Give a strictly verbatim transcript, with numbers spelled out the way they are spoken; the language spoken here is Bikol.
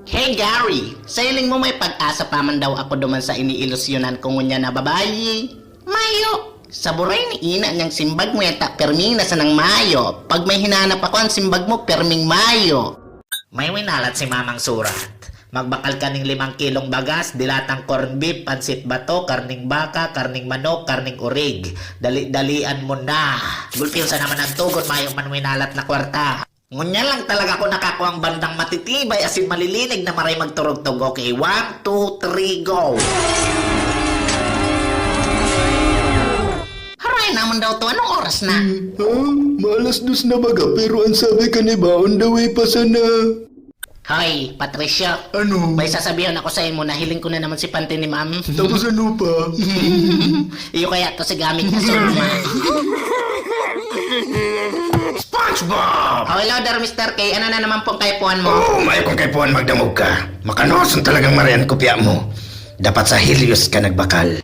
Hey Gary, sa hiling mo may pag-asa pa man daw ako duman sa iniilusyonan ko ngunyan na babayi? Mayo! Saburay ni ina niyang simbag mo yata permi na sanang mayo. Pag may hinanap ako, ang simbag mo perming mayo. May winalat si Mamang Surat. Magbakal ka ning limang kilong bagas, dilatang corn beef, pansit bato, karning baka, karning manok, karning urig. Dali-dalian mo na. Gulpiyon sa naman ang tugon, mayo man winalat na kwarta. Ngunyan lang talaga ako nakakuha ang bandang matitibay asin malilinig na maray magturugtog. Okay, one, two, three, go! Haray naman daw to, anong oras na? Hmm, ah, maalas dos na baga, pero ang sabi ka ni ba, on the way pa sana. Hoy, Patricio. Ano? May sasabihan ako sa imo, nahiling ko na naman si panty ni ma'am. Tapos ano pa? Iyo kaya to si gamit na suma. SpongeBob! Oh, hello there, Mister K. Ano na naman pong kaipuhan mo? Oh, may kong kaipuhan, magdangog ka. Makanoson talagang marian kopya mo. Dapat sa Helios ka nagbakal.